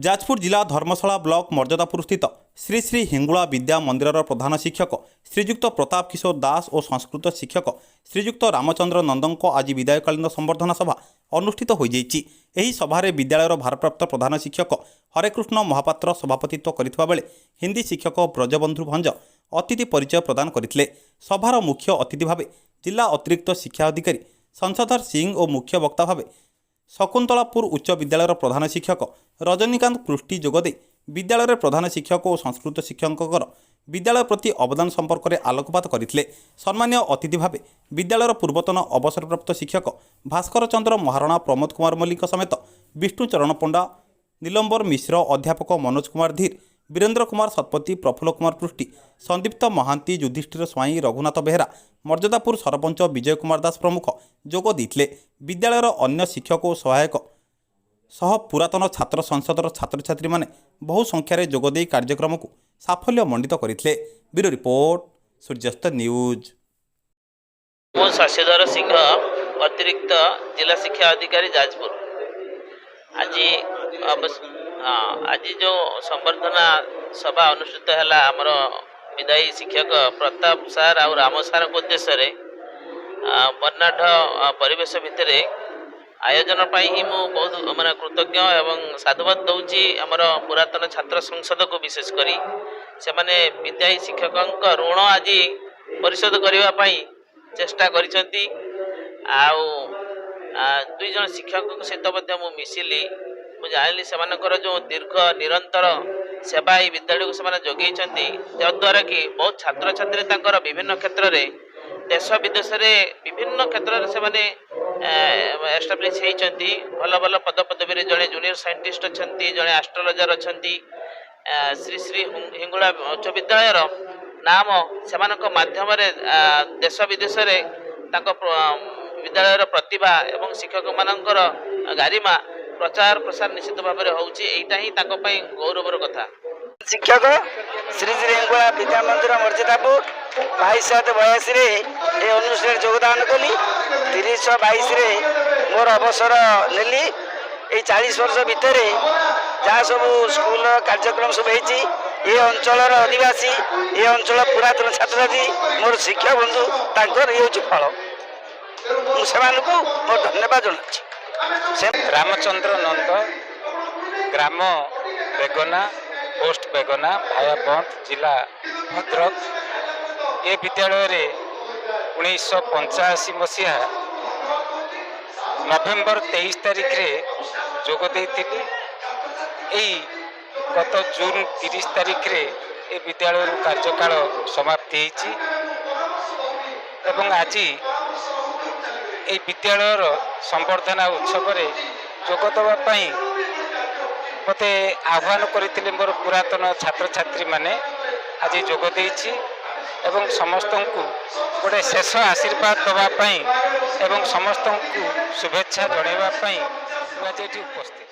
ଯାଜପୁର ଜିଲ୍ଲା ଧର୍ମଶାଳା ବ୍ଲକ ମର୍ଯ୍ୟାଦାପୁର ସ୍ଥିତ ଶ୍ରୀ ଶ୍ରୀ ହିଙ୍ଗୁଳା ବିଦ୍ୟା ମନ୍ଦିରର ପ୍ରଧାନ ଶିକ୍ଷକ ଶ୍ରୀଯୁକ୍ତ ପ୍ରତାପ କିଶୋର ଦାସ ଓ ସଂସ୍କୃତ ଶିକ୍ଷକ ଶ୍ରୀଯୁକ୍ତ ରାମଚନ୍ଦ୍ର ନନ୍ଦଙ୍କ ଆଜି ବିଦାୟକାଳୀନ ସମ୍ବର୍ଦ୍ଧନା ସଭା ଅନୁଷ୍ଠିତ ହୋଇଯାଇଛି। ଏହି ସଭାରେ ବିଦ୍ୟାଳୟର ଭାରପ୍ରାପ୍ତ ପ୍ରଧାନ ଶିକ୍ଷକ ହରେକୃଷ୍ଣ ମହାପାତ୍ର ସଭାପତିତ୍ୱ କରିଥିବା ବେଳେ ହିନ୍ଦୀ ଶିକ୍ଷକ ବ୍ରଜବନ୍ଧୁ ଭଞ୍ଜ ଅତିଥି ପରିଚୟ ପ୍ରଦାନ କରିଥିଲେ। ସଭାର ମୁଖ୍ୟ ଅତିଥି ଭାବେ ଜିଲ୍ଲା ଅତିରିକ୍ତ ଶିକ୍ଷା ଅଧିକାରୀ ସଂସଧର ସିଂ ଓ ମୁଖ୍ୟ ବକ୍ତା ଭାବେ ଶକୁନ୍ତଳାପୁର ଉଚ୍ଚ ବିଦ୍ୟାଳୟର ପ୍ରଧାନ ଶିକ୍ଷକ ରଜନୀକାନ୍ତ ପୃଷ୍ଟି ଯୋଗଦେଇ ବିଦ୍ୟାଳୟରେ ପ୍ରଧାନ ଶିକ୍ଷକ ଓ ସଂସ୍କୃତ ଶିକ୍ଷକଙ୍କର ବିଦ୍ୟାଳୟ ପ୍ରତି ଅବଦାନ ସମ୍ପର୍କରେ ଆଲୋକପାତ କରିଥିଲେ। ସମ୍ମାନୀୟ ଅତିଥି ଭାବେ ବିଦ୍ୟାଳୟର ପୂର୍ବତନ ଅବସରପ୍ରାପ୍ତ ଶିକ୍ଷକ ଭାସ୍କର ଚନ୍ଦ୍ର ମହାରଣା, ପ୍ରମୋଦ କୁମାର ମଲ୍ଲିକଙ୍କ ସମେତ ବିଷ୍ଣୁଚରଣ ପଣ୍ଡା, ନୀଲମ୍ବର ମିଶ୍ର, ଅଧ୍ୟାପକ ମନୋଜ କୁମାର ଧୀର, ବୀରେନ୍ଦ୍ର କୁମାର ଶତପଥୀ, ପ୍ରଫୁଲ୍ଲ କୁମାର ପୃଷ୍ଟି, ସନ୍ଦୀପ୍ତ ମହାନ୍ତି, ଯୁଧିଷ୍ଠିର ସ୍ୱାଇଁ, ରଘୁନାଥ ବେହେରା, ମର୍ଯ୍ୟାଦାପୁର ସରପଞ୍ଚ ବିଜୟ କୁମାର ଦାସ ପ୍ରମୁଖ ଯୋଗ ଦେଇଥିଲେ। ବିଦ୍ୟାଳୟର ଅନ୍ୟ ଶିକ୍ଷକ ଓ ସହାୟକ ସହ ପୁରାତନ ଛାତ୍ର ସଂସଦର ଛାତ୍ରଛାତ୍ରୀମାନେ ବହୁ ସଂଖ୍ୟାରେ ଯୋଗଦେଇ କାର୍ଯ୍ୟକ୍ରମକୁ ସାଫଲ୍ୟ ମଣ୍ଡିତ କରିଥିଲେ। ବ୍ୟୁରୋ ରିପୋର୍ଟ, ସୂର୍ଯ୍ୟାସ୍ତ ନ୍ୟୁଜ୍। ମୁଁ ଶଶିଧର ସିଂହ, ଅତିରିକ୍ତ ଜିଲ୍ଲା ଶିକ୍ଷା ଅଧିକାରୀ, ଯାଜପୁର। ଆଜି ଯେଉଁ ସମ୍ବର୍ଦ୍ଧନା ସଭା ଅନୁଷ୍ଠିତ ହେଲା ଆମର ବିଦାୟୀ ଶିକ୍ଷକ ପ୍ରତାପ ସାର୍ ଆଉ ରାମ ସାର୍ଙ୍କ ଉଦ୍ଦେଶ୍ୟରେ, ବର୍ଣ୍ଣାଢ୍ୟ ପରିବେଶ ଭିତରେ ଆୟୋଜନ ପାଇଁ ହିଁ ମୁଁ ବହୁତ ମାନେ କୃତଜ୍ଞ ଏବଂ ସାଧୁବାଦ ଦେଉଛି ଆମର ପୁରାତନ ଛାତ୍ର ସଂସଦକୁ। ବିଶେଷ କରି ସେମାନେ ବିଦାୟୀ ଶିକ୍ଷକଙ୍କ ଋଣ ଆଜି ପରିଶୋଧ କରିବା ପାଇଁ ଚେଷ୍ଟା କରିଛନ୍ତି। ଆଉ ଦୁଇ ଜଣ ଶିକ୍ଷକଙ୍କ ସହିତ ମଧ୍ୟ ମୁଁ ମିଶିଲି। ମୁଁ ଜାଣିଲି ସେମାନଙ୍କର ଯେଉଁ ଦୀର୍ଘ ନିରନ୍ତର ସେବା ଏଇ ବିଦ୍ୟାଳୟକୁ ସେମାନେ ଯୋଗେଇଛନ୍ତି, ଯଦ୍ୱାରା କି ବହୁତ ଛାତ୍ରଛାତ୍ରୀ ତାଙ୍କର ବିଭିନ୍ନ କ୍ଷେତ୍ରରେ, ଦେଶ ବିଦେଶରେ ବିଭିନ୍ନ କ୍ଷେତ୍ରରେ ସେମାନେ ଏଷ୍ଟାବ୍ଲିଶ୍ ହେଇଛନ୍ତି ଭଲ ଭଲ ପଦପଦବୀରେ। ଜଣେ ଜୁନିୟର ସାଇଣ୍ଟିଷ୍ଟ ଅଛନ୍ତି, ଜଣେ ଆଷ୍ଟ୍ରୋଲୋଜର ଅଛନ୍ତି। ଶ୍ରୀ ଶ୍ରୀ ହିଙ୍ଗୁଳା ଉଚ୍ଚ ବିଦ୍ୟାଳୟର ନାମ ସେମାନଙ୍କ ମାଧ୍ୟମରେ ଦେଶ ବିଦେଶରେ ତାଙ୍କ ବିଦ୍ୟାଳୟର ପ୍ରତିଭା ଏବଂ ଶିକ୍ଷକମାନଙ୍କର ଗାରିମା ପ୍ରଚାର ପ୍ରସାର ନିଶ୍ଚିତ ଭାବରେ ହେଉଛି। ଏଇଟା ହିଁ ତାଙ୍କ ପାଇଁ ଗୌରବର କଥା। ଶିକ୍ଷକ, ଶ୍ରୀ ଶ୍ରୀ ହିଙ୍ଗୁଳା ବିଦ୍ୟା ମନ୍ଦିର, ମର୍ଜିଦାପୁର। 22/7/82ରେ ଏ ଅନୁଷ୍ଠାନରେ ଯୋଗଦାନ କଲି। 30/6/22ରେ ମୋର ଅବସର ନେଲି। ଏଇ 40 ବର୍ଷ ଭିତରେ ଯାହା ସବୁ ସ୍କୁଲର କାର୍ଯ୍ୟକ୍ରମ ସବୁ ହେଇଛି, ଏ ଅଞ୍ଚଳର ଅଧିବାସୀ, ଏ ଅଞ୍ଚଳ ପୁରାତନ ଛାତ୍ରଛାତ୍ରୀ, ମୋର ଶିକ୍ଷକ ବନ୍ଧୁ, ତାଙ୍କର ଇଏ ହେଉଛି ଫଳ। ମୁଁ ସେମାନଙ୍କୁ ମୋର ଧନ୍ୟବାଦ ଜଣାଉଛି ସେ ରାମଚନ୍ଦ୍ର ନନ୍ଦ, ଗ୍ରାମ ବେଗନା, ପୋଷ୍ଟ ବେଗନା, ଭାୟା ବନ୍ଦ, ଜିଲ୍ଲା ଭଦ୍ରକ। ଏ ବିଦ୍ୟାଳୟରେ 1985 ମସିହା ନଭେମ୍ବର 23 ତାରିଖରେ ଯୋଗ ଦେଇଥିଲି। ଏଇ ଗତ ଜୁନ୍ 30 ତାରିଖରେ ଏ ବିଦ୍ୟାଳୟରୁ କାର୍ଯ୍ୟକାଳ ସମାପ୍ତି ହେଇଛି ଏବଂ ଆଜି ଏଇ ବିଦ୍ୟାଳୟର ସମ୍ବର୍ଦ୍ଧନା ଉତ୍ସବରେ ଯୋଗ ଦେବା ପାଇଁ ମୋତେ ଆହ୍ୱାନ କରିଥିଲେ ମୋର ପୁରାତନ ଛାତ୍ରଛାତ୍ରୀମାନେ। ଆଜି ଯୋଗ ଦେଇଛି ଏବଂ ସମସ୍ତଙ୍କୁ ଗୋଟେ ଶେଷ ଆଶୀର୍ବାଦ ଦେବା ପାଇଁ ଏବଂ ସମସ୍ତଙ୍କୁ ଶୁଭେଚ୍ଛା ଜଣାଇବା ପାଇଁ ମୁଁ ଆଜି ଏଠି ଉପସ୍ଥିତ।